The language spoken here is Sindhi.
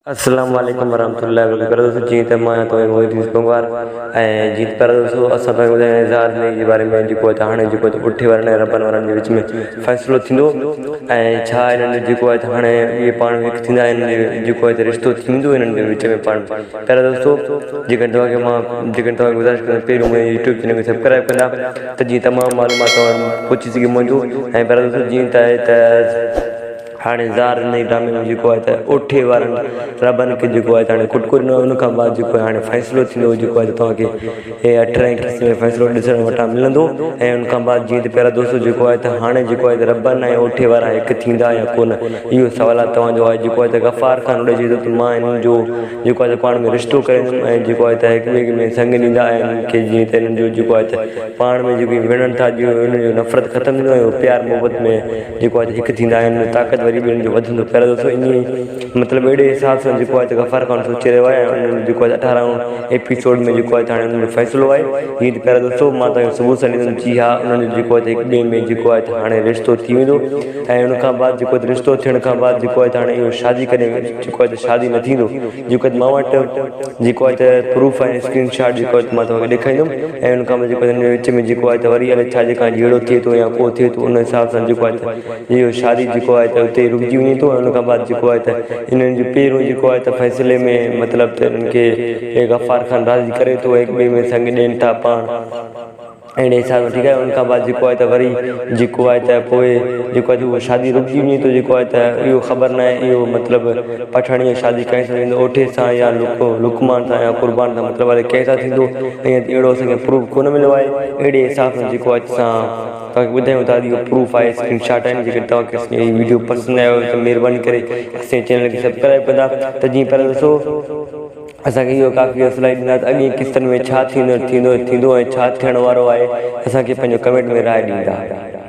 السلام عليڪم ورحمة الله وبرڪاته دوستو جيئن ته مان آهيان توهان جو محيط پنگوار ۽ جيئن ته پيارا دوستو اسان توهان کي ٻڌايان اظهار زندگي جي باري ۾ جيڪو آهي ته هاڻي جيڪو آهي اٺي وارن ۽ ربن وارن جي وچ ۾ فيصلو ٿيندو ۽ ڇا انهن جو جيڪو آهي ته هاڻي اهي پاڻ ۾ هڪ ٿيندا انهن جو جيڪو آهي ته رشتو ٿيندو انهن جي وچ ۾ پاڻ پيارا دوستو جيڪڏهن توهان کي مان جيڪڏهن توهان کي گذارش ڪندس پهريون منهنجي يوٽيوب چينل کي سبسڪرائب ڪندا ته جيئن تمام معلومات توهان پهچي سگهي منهنجو ۽ پيارا دوستو جيئن ته آهي ته هاڻي زار انهي ڊرامي ۾ جيڪو آهي ته اوٺي وارن ربن کي جيڪو آهي ته هاڻي ڪٽڪو ڏنو آهي ان کان بعد جيڪو آهي هاڻي فيصلو ٿيندو جيڪو آهي ته توهان کي هي اٺرهين قسط ۾ فيصلو ڏسڻ وٽان ملندو ۽ ان کان بعد جيئن ته پيارا دوستو جيڪو آهي ته هاڻي جيڪو آهي ته ربن ۽ اوٺي وارا هڪ ٿيندا يا ڪونه اهو سوال آهي توهان جو آهي جيڪو آهي ته غفار خان اڏي چئي ٿو ته مان انهن جو جيڪو آهي ته پاڻ ۾ رشتو ڪرائيندم ۽ جيڪو آهي ته هڪ ٻئي ۾ سڱ ڏيندا ۽ انهن کي جيئن ته انهن جو جيڪو آهي ته پاڻ ۾ جيڪي وڙهن ٿا جيئن انهن جو نفرت ختم ٿيندو ۽ پيار محبت ۾ جيڪو آهي ته هڪ ٿيندا آهن طاقت وري به انهن جو وڌندو پيارا دوستو انهي مطلب اهڙي حساب سان جيڪو آهي ته غفار خان سوچي رهيو آهي ۽ انهن جو جيڪو آهي اٺارهون ايپيسوڊ ۾ جيڪو آهي ته هاڻي انهن جو فيصلو آهي جيئن ته پيارا دوستو مان توهان کي ثبوت سان ڏيندم جي ها انهن جو جيڪو آهي ته هڪ ٻئي ۾ جيڪو آهي ته هاڻي رشتو ٿي ويندو ۽ ان کان بعد جيڪو آهي رشتو ٿيڻ کان بعد جيڪو آهي ته هاڻي اهو شادي ڪڏهن جيڪو آهي ته شادي نه ٿيندو جيڪو آهي مان وٽ جيڪو آهي ته پروف آهي اسڪرين شاٽ جيڪو آهي مان توهان کي ڏيکاريندم ۽ ان کان پوء جيڪو آهي وچ ۾ جيڪو آهي ته وري الائي ڇا جي کان جهيڙو ٿئي ٿو يا ڪو ٿئي ٿو ان حساب سان جيڪو آهي ته اهو شادي جيڪو آهي ته اتي رڪجي وڃي ٿو ۽ ان کان بعد جيڪو آهي ته انهن جو پهريون جيڪو آهي ته فيصلي ۾ مطلب ته انهن کي غفار خان راضي ڪري ٿو هڪ ٻئي ۾ سڱ ڏين ٿا پاڻ. اهڙي حساب سان ٺيڪ آهي ان کان بعد جيڪو آهي ته وري جيڪو آهي ته پوء جيڪو آهي ته اهو شادي رڪجي وڃي ٿو جيڪو آهي ته اهو خبر ناهي اهو مطلب پٺاڻي جو شادي ڪنهن سان ٿيندو اوٺي سان يا لڪ لقمان سان يا قربان سان مطلب الائي ڪنهن سان ٿيندو ۽ اهڙو اسان کي پروف ڪونه مليو آهي اهڙي حساب سان جيڪو آهي اسان توهان کي ٻڌايون ٿا اهو پروف آهي اسڪرين شاٽ آهن جيڪڏهن توهان کي اسان جي هي ويڊيو پسند آيو ته مهرباني ڪري اسان جي چينل کي سبسڪرائب ڪندا ته جيئن پيارا دوستو اسان کي اهو ڪافي حوصلا ڏيندا ته اڳين قسطن ۾ ڇا ٿيندو ٿيندو ٿيندو ۽ ڇا ٿيڻ وارو آهي اسان کي پنهنجو ڪمينٽ ۾ راء ڏيندا.